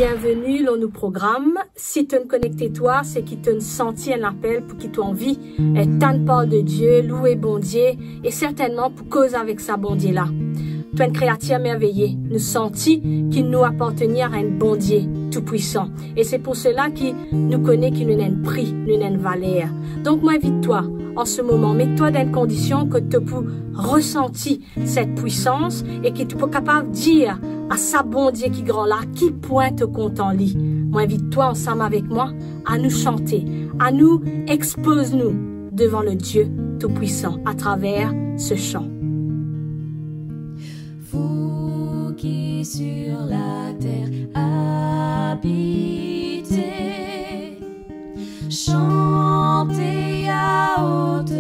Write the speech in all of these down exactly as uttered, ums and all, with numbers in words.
Bienveni lor nou program. Si to'nn konekte twa, se ki to'nn santi enn apel pou ki to anvi, eh, tann parol de Die, loue Bondie, e sertennman pou koz avek sa Bondie la. To enn kreatir merveye, nou santi ki nou apartenir a enn Bondie toupwisan. E se pou sela ki nou kone ki nou ena enn pri, nou ena enn valer. Donk, mo invit twa, an se moman, met twa dan enn kondision kot to pou resanti set pwisans e ki to pou kapav dir a sa Bondie ki gran la, ki pwin to kontan li. Mo invit twa ansam avek mwa, anou sante, anou expoz nou devan le Die Toupwisan atraver se san. Vous qui sur la terre habitez, chantez à haute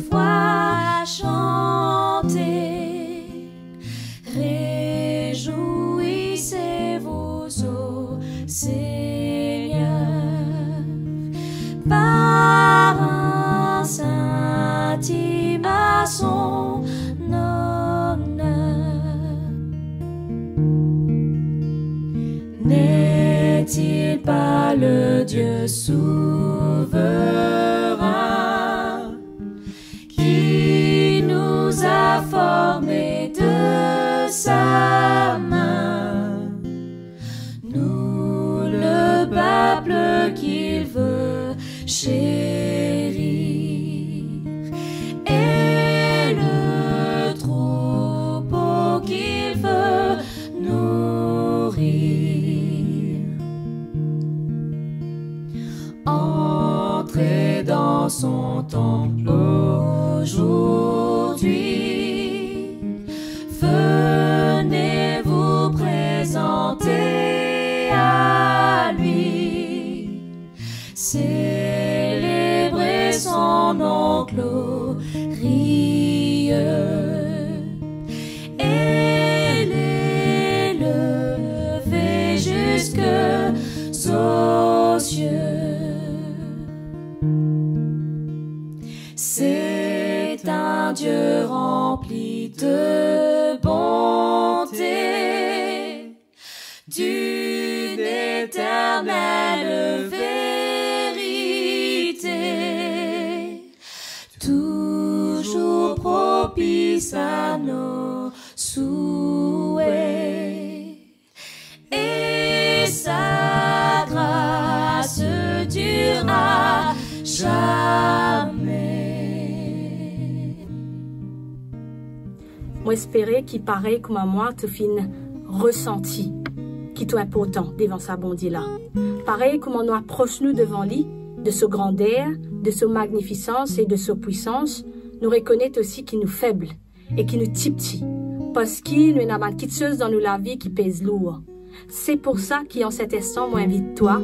voix, chantez, réjouissez-vous au Seigneur, par un saint hymne à son honneur. N'est-il pas le Dieu souverain qui nous a formés de sa main ? Nous, le peuple qu'il veut chérir, et le troupeau qu'il veut nourrir. Entrez dans son temple aujourd'hui. Venez vous présenter à lui. Célébrez son nom glorieux et l'élevez jusque aux cieux. C'est un Dieu rempli de bonté, d'une éternelle vérité, toujours propice à nos souhaits. Et sa grâce dure à jamais. Mo espere ki parey kouma mwa to finn resanti ki to inportan devan sa Bondie la. Parey kouma nou apros nou devan li, de so grander, de so magnifisans e de so pwisans, nou rekonet osi ki nou feb e ki nou tipti, parski nou ena bann kiksoz dan nou lavi ki pez lour. Se pou sa ki an set instan mo invit twa,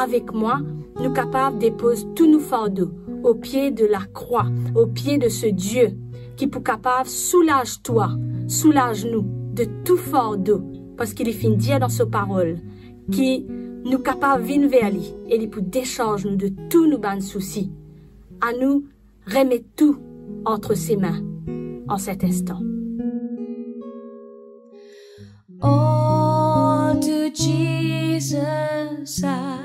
avek mwa, nou kapav depoz tou nou fardo o pie de lakrwa, o pie de se Die ki pou kapav soulaz twa, soulaz nou de tou fardo, parski li finn dir dan so parol ki nou kapav vinn ver li e li pou desarz nou de tou nou bann sousi. Anou remet tou ant se min an set instan. All to Jesus I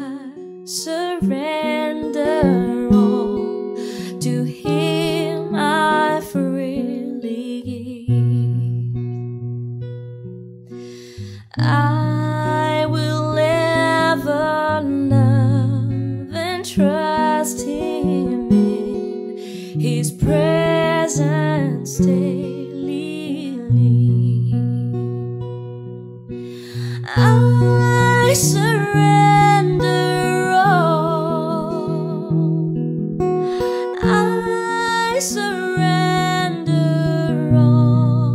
surrender all, to him I freely give. I will ever love and trust him in his presence daily. I surrender all. I surrender all.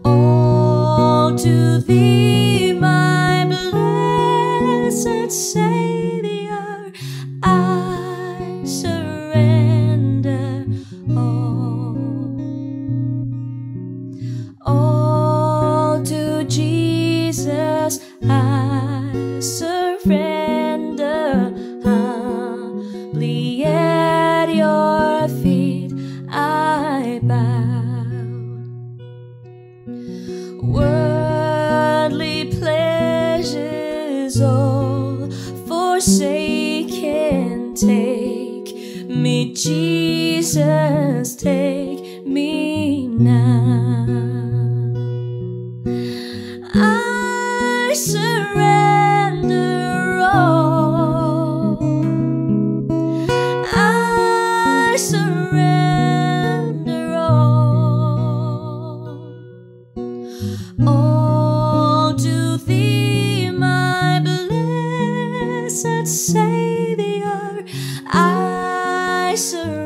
All to thee, my blessed Savior, I surrender all. Just take me now. I surrender all. I surrender all. All to thee, my blessed Savior, I surrender all.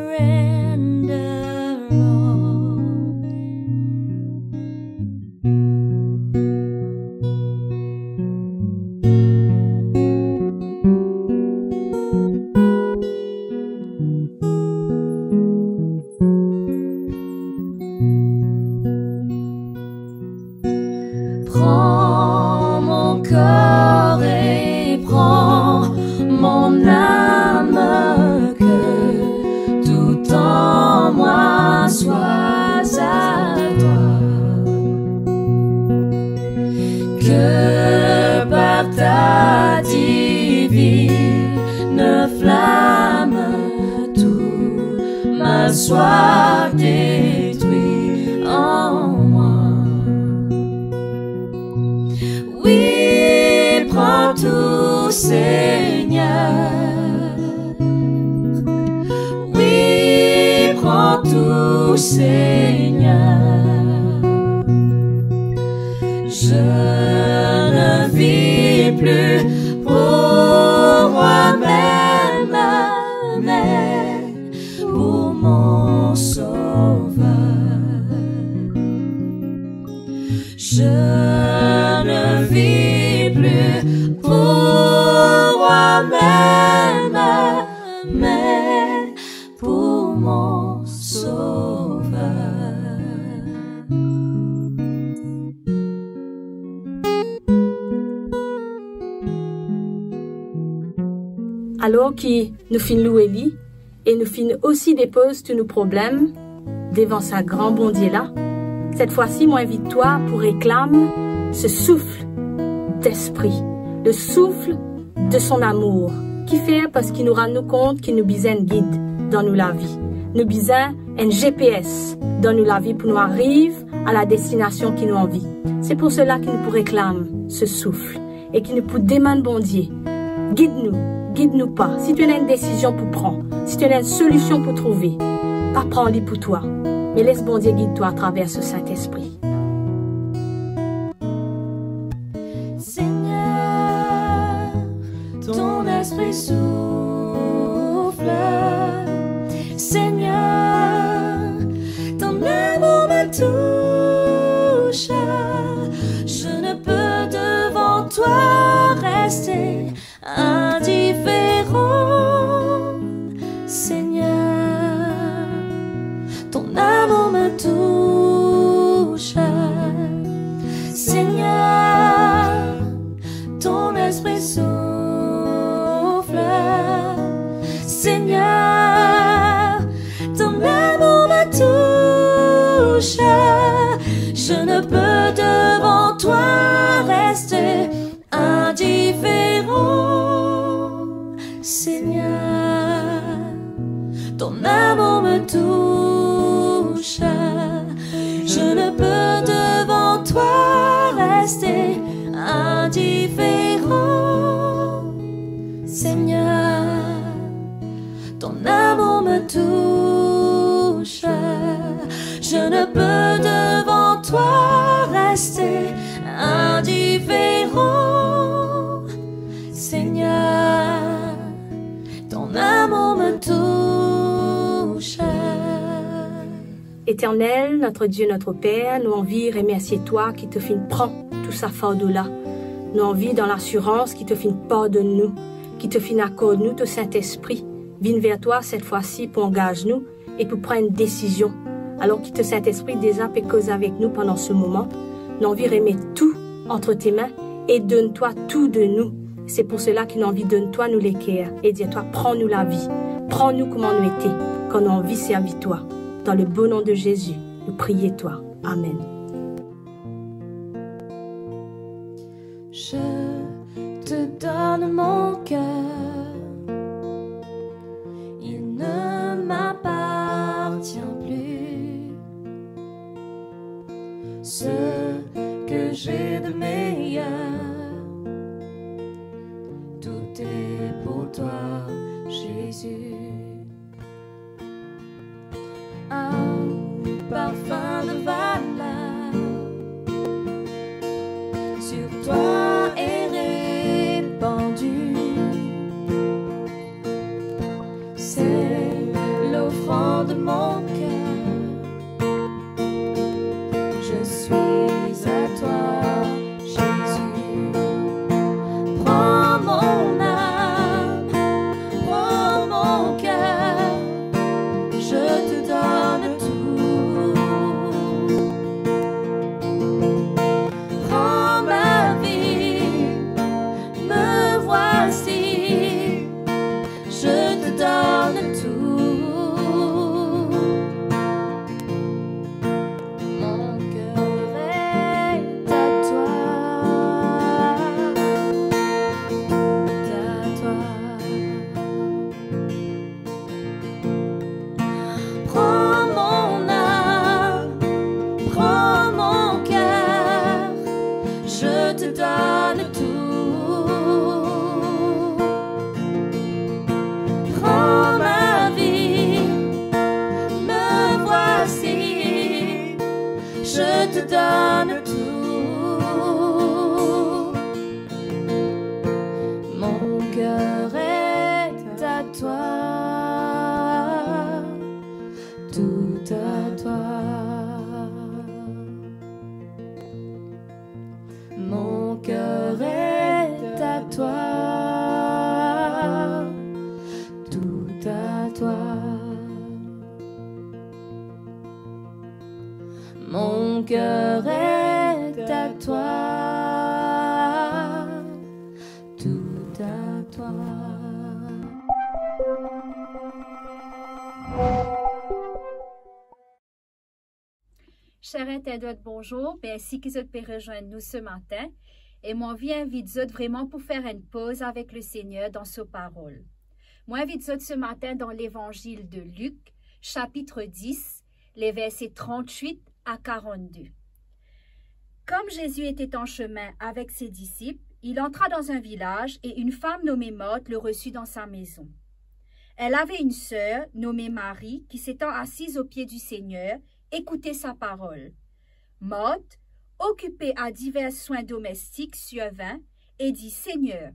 Prends mon corps et prends mon âme, que tout en moi soit à toi. Que par ta divine flamme, tout mal soit détruit en moi. Oui, prends tout, Seigneur. Oui, prends tout, Seigneur. Je ne vis plus pour moi-même, mais pour mon Sauveur. Je ne vis plus pour moi-même, mais pour mon Sauveur. Alor ki nou finn loue li e nou finn osi depoz tou nou problem devan sa gran Bondie la, set fwa si mo invit twa pou reklam se souf Lespri, le souffle de son amour. Kifer? Parski nou rann nou kont ki nou bizin enn gid dan nou lavi. Nou bizin enn G P S dan nou lavi pou nou ariv a la destinasion ki nou anvi. Se pou sela ki nou pou reklam se souf e ki nou pou demann Bondie, gid nou, gid nou pa. Si to ena enn desizion pou pran, si to ena enn solision pou trouve, pa pran li pou twa, me les Bondie gid twa atraver so Sintespri. Seigneur, ton esprit souffle. Seigneur, ton amour me touche. Je ne peux devant toi rester indifférent. Seigneur, ton amour me touche. Seigneur, ton esprit souffle. Seigneur, ton amour me touche. Je ne peux devant toi rester indifférent. Seigneur, ton amour me touche. Je ne peux devant toi rester indifférent. Seigneur, ton amour me touche. Je ne peux devant toi rester indifférent. Seigneur, ton amour me touche. Éternel, notre Dieu, notre Père, nou anvi remersie twa ki to finn pran tou sa fardo la. Nou anvi dan lasirans ki to finn pardonn nou, ki to finn akord nou to Sintespri, vinn ver twa set fwa si pou angaz nou e pou pran enn desizion. Alor ki to Sintespri deza pe koz avek nou pandan se moman, nou anvi remet tou ant to lame e donn twa tou de nou. Se pou sela ki nou anvi donn twa nou leker e dir twa, pran nou lavi, pran nou kouma nou ete, kan nou anvi servi twa. Dan le beau nom de Jésus, nou priye twa. Amen. Je te donne mon cœur, il ne m'appartient J'ai de meilleur, tout est pour toi, Jésus. Un parfum de valeur sur toi est répandu. C'est l'offrande de mon cœur. Je suis à toi, Jésus. Prends mon âme, prends mon cœur, je te donne tout. Prends ma vie, me voici, je te donne tout. Mon cœur est à toi, à toi. Prends mon âme, prends mon cœur, je te donne tout. Prends ma vie, me voici, je te donne tout. Mon cœur est à toi, tout à toi. Mon cœur est à toi, tout à toi. Mon cœur est à toi, tout à toi. Ser internot, bonzour. Mersi ki zot pe rezwenn nou se matin. E mo anvi invit zot vreman pou fer enn poz avek Lesegner dan so parol. Mo invit zot se matin dan Levanzil de Lik, sapit dis, le verse trant-wit a karant-de. Comme Jésus était en chemin avec ses disciples, il entra dans un village et une femme nommée Marthe le reçut dans sa maison. Elle avait une sœur nommée Marie qui, s'étant assise aux pieds du Seigneur, écoutait sa parole. Marthe, occupée à divers soins domestiques, survint et dit : « Seigneur,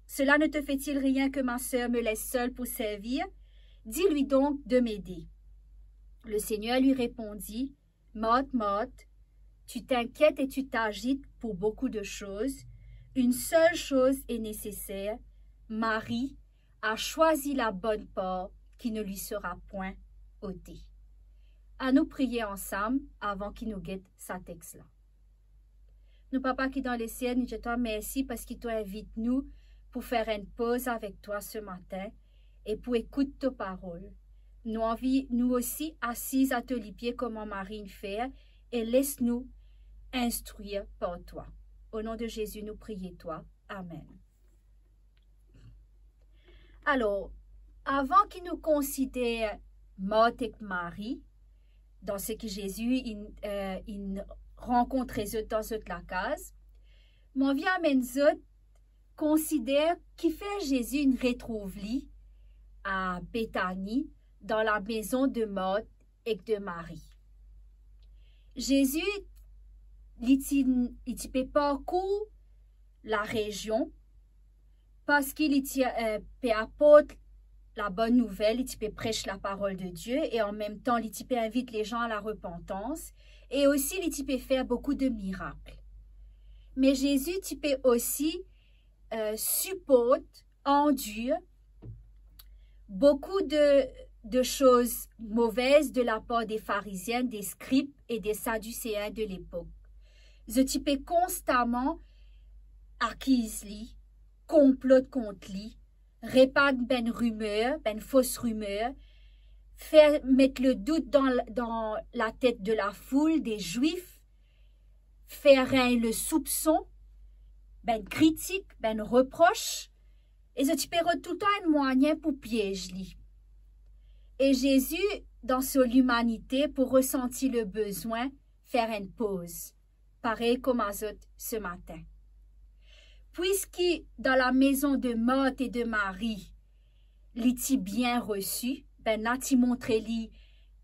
cela ne te fait-il rien que ma sœur me laisse seule pour servir ? Dis-lui donc de m'aider. » Le Seigneur lui répondit : « Marthe, Marthe, tu t'inquiètes et tu t'agites pour beaucoup de choses. Une seule chose est nécessaire. Marie a choisi la bonne part qui ne lui sera point ôtée. » Anou priye ansam avan ki nou get sa text la. Nou Papa ki dan lesiel, nou dir twa mersi parski to invit nou pou fer enn poz avek twa se matin e pou ekout to parol. Nou anvi nou osi asiz a to lipie kouma Marie inn fer e les nou instrir par twa. O non de Zezi nou priye twa. Amen. Alor, avan ki nou konsider Mart ek Marie, dan seki Zezi inn, eh, inn rankontre zot dan zot lakaz, mo anvi amenn zot konsider kifer Zezi inn retrouv li a Betani, dan lamezon de Mart ek de Marie. Zezi, li ti, li ti pe parkour larezion, parski li ti, eh, pe aport labonn nouvel, li ti pe pres laparol de Die, e an mem tan, li ti pe invit lezan a larepantans, e osi li ti pe fer boukou de mirak. Me Zezi ti pe osi, eh, siport, andir boukou de, de soz movez de lapar de Farizien, de skrib e de Sadisein de lepok. Zot ti pe konstaman akiz li, konplot kont li, repann bann rimer, bann fos rimer, fer met ledout dan, dan latet de lafoul, de Zwif, fer regn lesoupson, bann kritik, bann repros, e zot ti pe rod toultan enn mwayin pou piez li. E Zezi, dan so limanite, pou resanti lebezwin fer enn poz. parey kouma zot se matin. Pwiski dan lamezon de Mart e de Mari, li ti bien resi, bann la ti montre li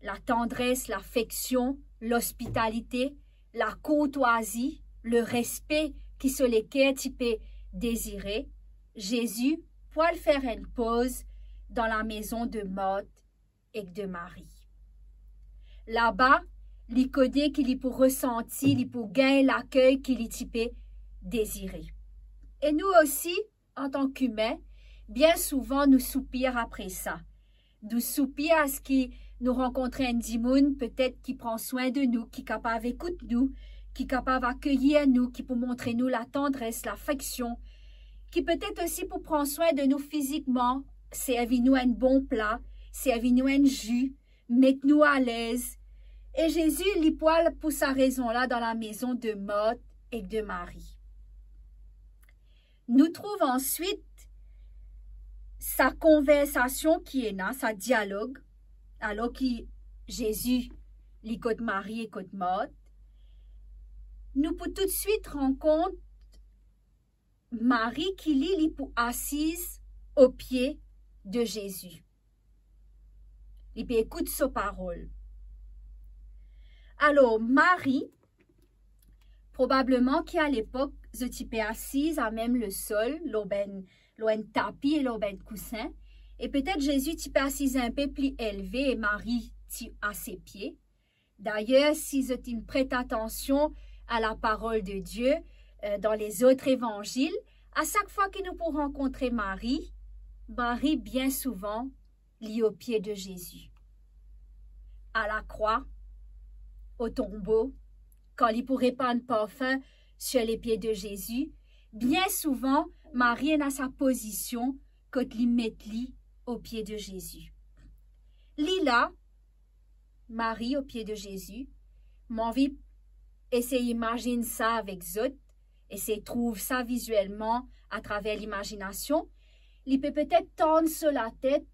latandres, lafeksion, lospitalite, lakourtwazi, lerespe ki so leker ti pe dezire, Zezi pou al fer enn poz dan lamezon de Mart ek de Mari. Laba, li kone ki li pou resanti, li pou gagn lakey ki li ti pe dezire. E nou osi, antan kimin, bien souvan nou soupir apre sa. Nou soupir aski nou rankontre enn dimoun petet ki pran swin de nou, ki kapav ekout nou, ki kapav akeyir nou, ki pou montre nou latandres, lafeksion, ki petet osi pou pran swin de nou fizikman, servi nou enn bon pla, servi nou enn zi, met nou alez. E Zezi, li pou al pou sa rezon la dan lamezon de Mart ek de Mari. Nou trouv answit sa konversasion ki ena, sa dialog, alor ki Zezi, li kot Mari e kot Mart. Nou pou toutswit rann kont Mari ki li, li pou asiz o pie de Zezi. Li pe ekout so parol. Alor, Mari, probableman ki alepok, zot ti pe asiz amem lesol, lor bann, lor enn tapi e lor bann kousin. E petet Zezi ti pe asiz inpe pli elve e Mari ti a se pie. Dayer, si zot inn pret atansion a laparol de Die, eh, dan lezot evanzil, a sak fwa ki nou pou rankontre Mari, Mari bien souvan, li o pie de Zezi. A lakrwa, o tonbo, kan li pou repann parfin sir lepie de Zezi, bien souvan, Mari ena sa pozision kot li met li o pie de Zezi. Li la, Mari o pie de Zezi. Mo anvi esey imazinn sa avek zot, esey trouv sa vizielman atraver limazinasion. Li pe petet tann so latet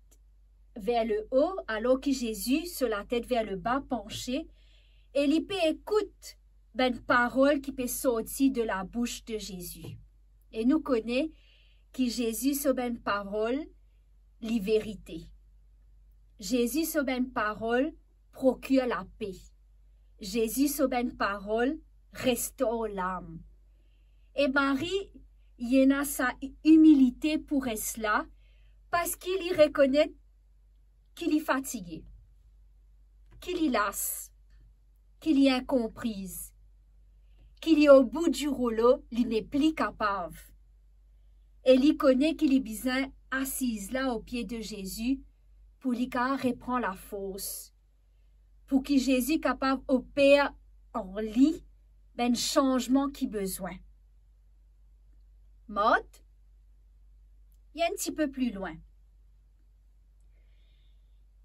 ver leo, alor ki Zezi, so latet ver leba, panse, e li pe ekout bann parol ki pe sorti de labous de Zezi. E nou kone ki Zezi so bann parol, li verite. Zezi so bann parol prokir lape. Zezi so bann parol restor lam. E Mari, li ena sa imilite pou res la, parski li rekonet ki li fatige, ki li las, ki li inkonpriz, ki li o bout di roulo, li nepli kapav. E li kone ki li bizin asiz la o pie de Zezi pou li kapav repran lafors, pou ki Zezi kapav oper an li bann sanzman ki bizin. Mart, li enn tipe pli lwin.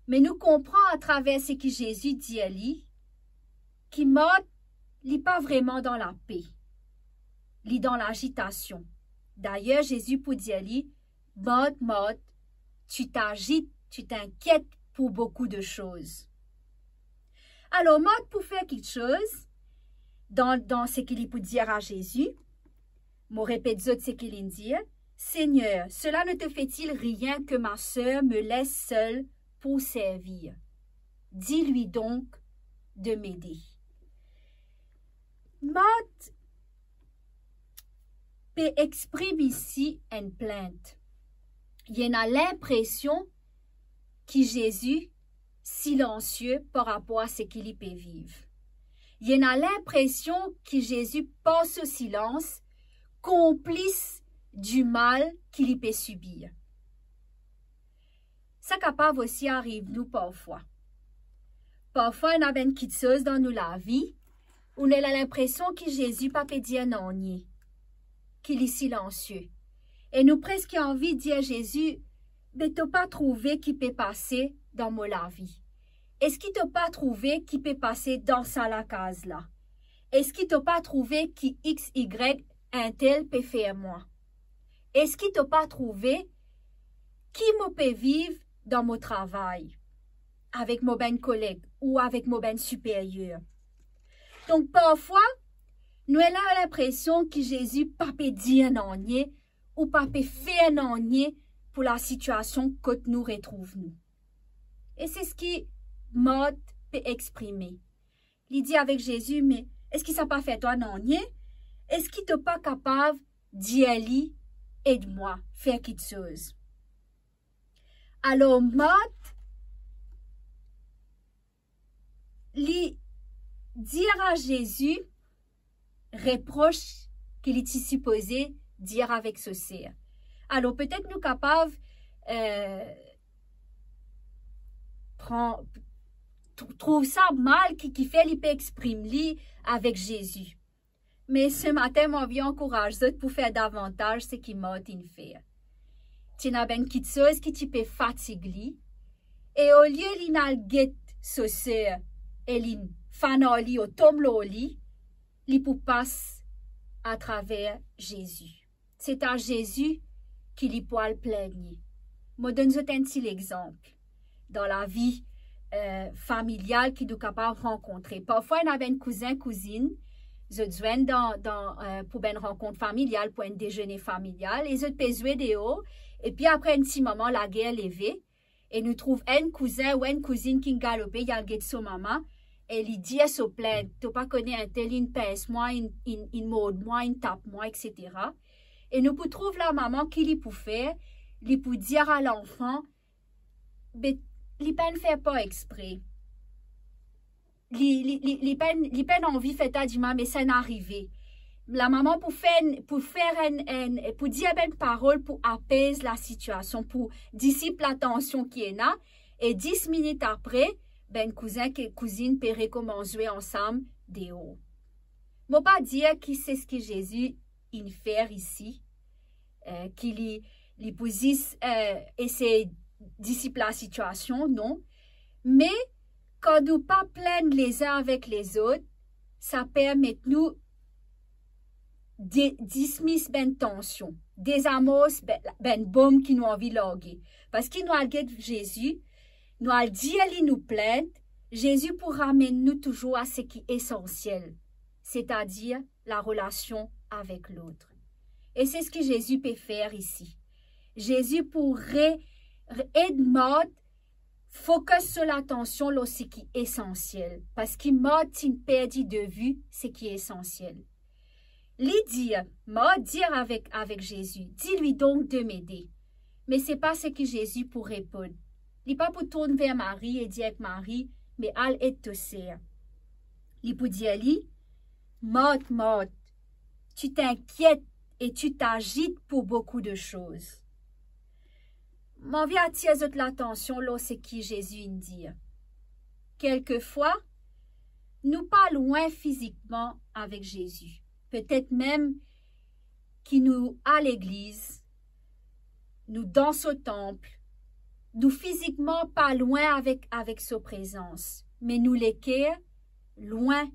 Me nou konpran atraver seki Zezi dir li, ki Mart, li pa vreman dan lape. Li dan lazitasion. Dayer, Zezi pou dir li, Mart, Mart, tu t'agites, tu t'inquiètes pour beaucoup de choses. Alor, Mart pou fer kiksoz dan, dan seki li pou dir a Zezi. Mo repet zot seki li'nn dir, Seigneur, cela ne te fait-il rien que ma sœur me laisse seule pour servir ? Dis-lui donc de m'aider. Mart pe exprim isi enn plint. Li ena linpresion ki Zezi silansie par rapor a seki li pe viv. Li ena linpresion ki Zezi, par so silans, konplis dimal ki li pe sibir. Sa kapav osi ariv nou parfwa. Parfwa, ena bann kiksoz dan nou lavi, ou ena linpresion ki Zezi pa pe dir nanye, ki li silansie. E nou preske anvi dir Zezi, be to pa trouve ki pe pase dan mo lavi? Eski to pa trouve ki pe pase dan sa lakaz la? Eski to pa trouve ki X Y entel pe fer mwa? Eski to pa trouve ki mo pe viv dan mo travay, avek mo bann koleg ou avek mo bann siperyer? Donk, parfwa, Nou ena linpresion ki Zezi pa pe dir nanye ou pa pe fer nanye pou lasitiasion kot nou retrouv nou. E se seki Mart pe exprime. Li dir avek Zezi, "Me eski sa pa fer twa nanye? Eski to pa kapav dir li, 'Ed mwa, fer kiksoz'?" Alor Mart, li dir a Zezi repros ki li ti sipoze dir avek so ser. Alor, petet nou kapav, eh, pran, tr-, trouv sa mal ki, ki fer li pe exprim li avek Zezi. Me se matin, mo anvi ankouraz zot pou fer davantaz seki Mart inn fer. Ti ena bann kiksoz ki ti pe fatig li, e olie linn al get so ser e linn fann ar li ou tom lor li, li pou pas atraver Zezi. Se ta Zezi ki li pou al plengne. Mo donn zot enn ti lexanp dan lavi, eh, familial ki nou kapav rankontre. Parfwa, ena bann kouzin, kouzinn, zot zwenn dan, dan, eh, pou bann rankont familial, pou enn dezene familial, e zot pe zwe deor, epi apre enn ti moman, lager leve, e nou trouv enn kouzin ou enn kouzinn ki galope, li al get so mama, e li dir so plint, "To pa kone entel inn pins mwa, inn, inn, inn mord mwa, inn tap mwa, etsetera." E nou pou trouv lamama ki li pou fer, li pou dir a lanfan, be, li pa'nn fer par expre. Li, li, li, li pa'nn, li pa'nn anvi fer ta dimoun, me sa inn arive. Lamama pou fer, pou fer enn, enn, pou dir bann parol pou apez lasitiasion, pou disip latansion ki ena, e dis minit apre, bann kouzin ek kouzinn pe rekoumans zwe ansam deor. Mo pa dir ki se seki Zezi inn fer isi, eh, ki li, li pou zis, eh, esey disip lasitiasion, non. Me kan nou pa plinn lezin avek lezot, sa permet nou de-, dismis bann tansion, dezamors ba-, bann bom ki nou anvi large. Parski nou al get Zezi, nou al dir li nou plint, Zezi pou ramenn nou touzour a seki esansiel, setadir larelasion avek lot. E se seki Zezi pe fer isi. Zezi pou re-, re-, ed Mart fokis so latansion lor seki esansiel, parski Mart ti'nn perdi de vi seki esansiel. Li dir, Mart dir avek, avek Zezi, "Dis-lui donc de m'aider." Me se pa seki Zezi pou reponn. Li pa pou tourn ver Mari e dir ek Mari, "Me al ed to ser." Li pou dir li, "Mart, Mart, tu t'inquiètes et tu t'agites pour beaucoup de choses." Mo anvi atir zot latansion lor seki Zezi inn dir. Kelkefwa, nou pa lwin fizikman avek Zezi. Petet mem ki nou al legliz, nou dan so tanp, nou fizikman pa lwin avek, avek so prezans, me nou leker lwin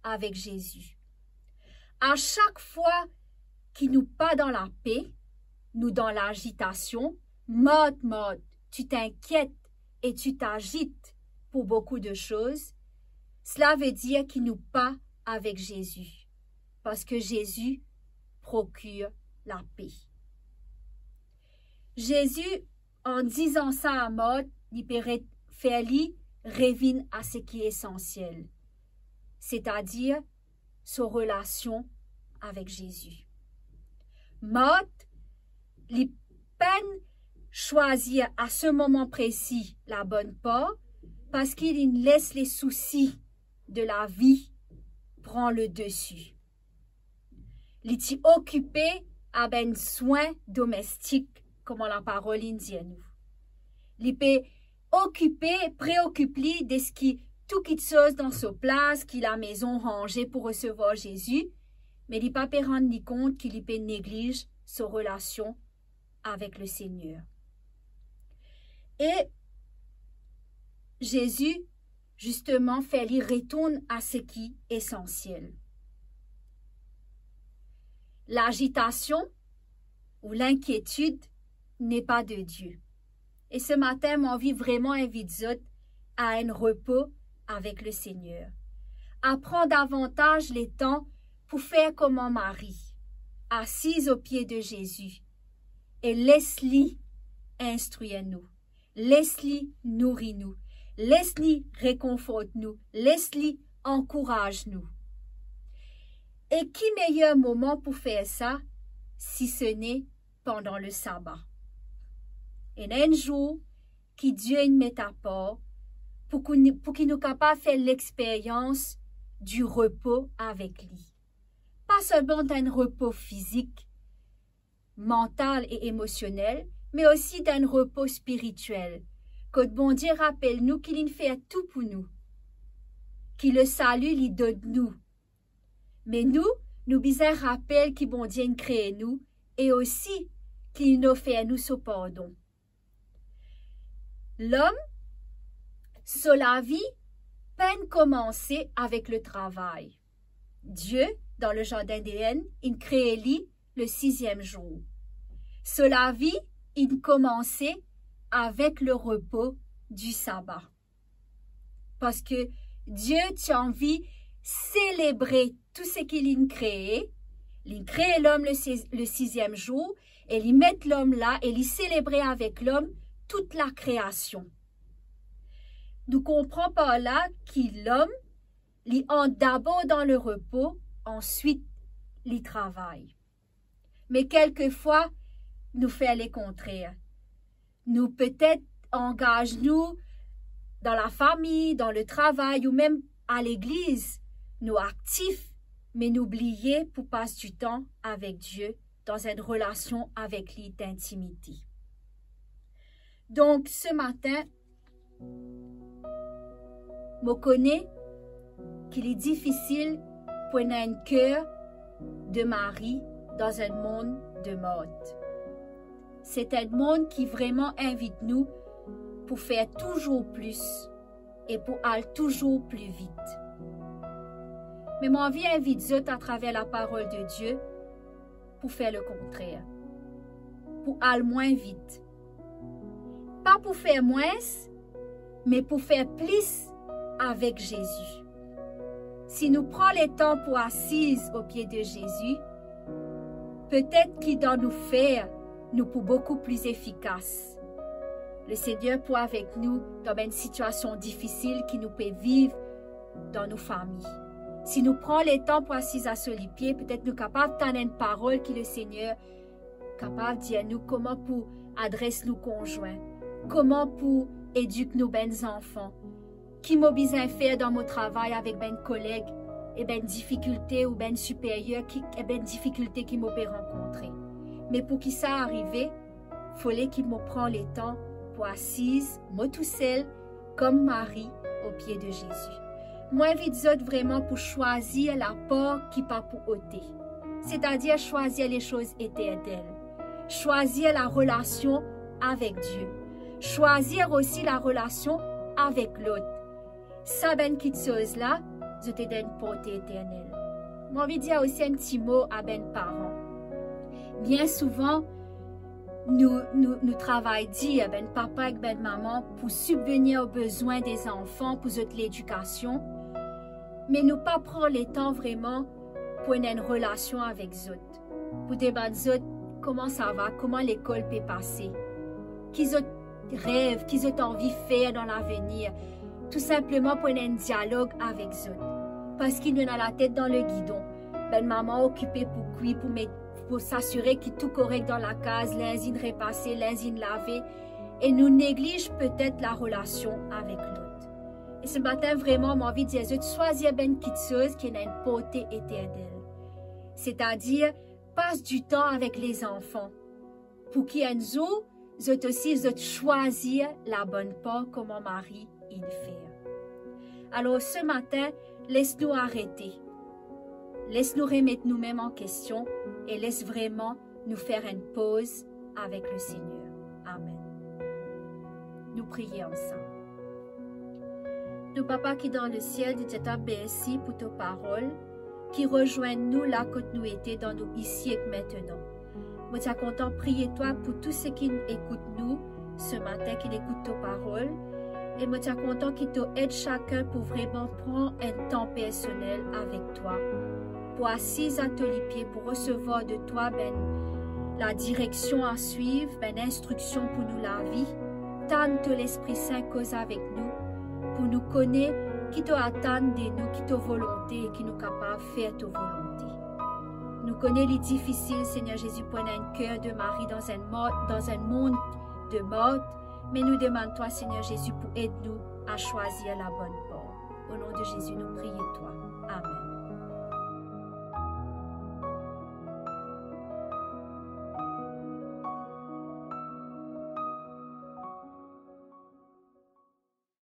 avek Zezi. A sak fwa ki nou pa dan lape, nou dan lazitasion, Mart, Mart, tu t'inquiètes et tu t'agites pour beaucoup de choses, sela ve dir ki nou pa avek Zezi, parski Zezi prokir lape. Zezi, an dizan sa a Mart, li pe re-, fer li revinn a seki esansiel, setadir so relasion avek Zezi. Mart, li pa'nn swazir a se moman presi labonn par, parski li les le sousi de lavi pran le desi. Li ti okipe a bann swin domestik, kouma laparol inn dir nou. Li pe okipe, preokip li de seki tou kiksoz dan so plas, ki lamezon ranze pou resevwar Zezi, me li pa pe rann li kont ki li pe negliz so relasion avek Lesegner. E Zezi, zisteman, fer li retourn a seki esansiel. Lazitasion ou linkietid n'est pas de Dieu. E se matin, mo anvi vreman invit zot a enn repo avek Lesegner. A pran davantaz letan pou fer kouma Mari, asiz o pie de Zezi e les li instrir nou, les li nouri nou, les li rekonfort nou, les li ankouraz nou. E ki meyer moman pou fer sa, si se ne pandan le saba? Ena enn zour ki Die inn met apar pou ki, pou ki nou kapav fer lexperyans di repo avek li. Pa selman dan enn repo fizik, mantal e emosionel, me osi dan enn repo spiritiel, kot Bondie rapel nou ki li inn fer tou pou nou, ki le sali li donn nou. Me nou, nou bizin rapel ki Bondie inn kree nou e osi ki li inn ofer nou so pardon. Lom, so lavi pa'nn koumanse avek le travay. Die, dan le zardin Eden, inn kree li le siziem zour. So lavi inn koumanse avek le repo di saba. Parski Die ti anvi selebre tou seki li'nn kree. Li'nn kree lom le si-, le siziem zour e li met lom la e li selebre avek lom tou lakreasion. Nou konpran par la ki lom, li ant dabor dan le repo, answit li travay. Me kelkefwa, nou fer lekontrer. Nou petet angaz nou dan lafami, dan le travay ou mem a legliz, nou aktif, me nou bliye pou pas ditan avek Die, dan enn relasion avek li dintimite. Donk, se matin, mo kone ki li difisil pou ena enn ker de Mari dan enn mond de Mart. Se enn mond ki vreman invit nou pou fer touzour plis e pou al touzour pli vit. Me mo anvi invit zot atraver laparol de Die pou fer lekontrer, pou al mwin vit. Pa pou fer mwins, me pou fer plis avek Zezi. Si nou pran letan pou asiz o pie de Zezi, petet ki dan nou fer, nou pou boukou pli efikas. Lesegner pou avek nou dan bann sitiasion difisil ki nou pe viv dan nou fami. Si nou pran letan pou asiz a so lipie, petet nou kapav tann enn parol ki Lesegner kapav dir nou kouma pou adres nou konzwin, kouma pou edik nou bann zanfan, ki mo bizin fer dan mo travay avek bann koleg e bann difikilte ou bann siperyer ki, e bann difikilte ki mo pe rankontre. Me pou ki sa arive, fode ki mo pran letan pou asiz mo tousel kom Mari o pie de Zezi. Mo invit zot vreman pou swazir lapar ki pa pou ote, setadir swazir lesoz eternel, swazir larelasion avek Die, swazir osi larelasion avek lot. Sa bann kiksoz la, zot ena enn porte eternel. Mo anvi dir osi enn ti mo a bann paran. Bien souvan, nou, nou, nou travay dir, bann papa ek bann mama, pou sibvenir o bezwin de zanfan, pou zot ledikasion, me nou pa pran letan vreman pou ena enn relasion avek zot, pou demann zot kouma sa va, kouma lekol pe pase, ki zot rev, ki zot anvi fer dan lavenir, tou sinpleman pou ena enn dialog avek zot. Parski nou ena latet dan legidon, bann mama okipe pou kwi, pou met, pou sasire ki tou korek dan lakaz, linz inn repase, linz inn lave, e nou negliz petet larelasion avek lot. E se matin, vreman, mo anvi dir zot, swazir bann kiksoz ki ena enn porte eternel. Setadir, pas ditan avek lezanfan, pou ki enn zour, zot osi, zot swazir labonn par kouma Mari inn fer. Alor, se matin, les nou arete. Les nou remet noumem an kestion e les vreman nou fer enn poz avek Lesegner. Amen. Nou priye ansam. Nou Papa ki dan lesiel, nou dir twa mersi pou to parol ki rezwenn nou la kot nou ete dan nou isi ek mintenan. Mo ti a kontan priye twa pou tou seki ekout nou se matin, ki ekout to parol, e mo ti a kontan ki to ed sakenn pou vreman pran enn tan personel avek twa, pou asiz a to lipie, pou resevwar de twa bann ladireksion a swiv, bann instriksion pou nou lavi. Tann to Lespri Sin koz avek nou, pou nou kone ki to atann de nou, ki to volonte, e ki nou kapav fer to volonte. Nou kone li difisil, Segner Zezi, pou ena enn ker de Mari dan enn mo-, dan enn mond de Mart, me nou demann twa, Segner Zezi, pou ed nou a swazir labonn par. O non de Zezi, nou priye twa. Amen.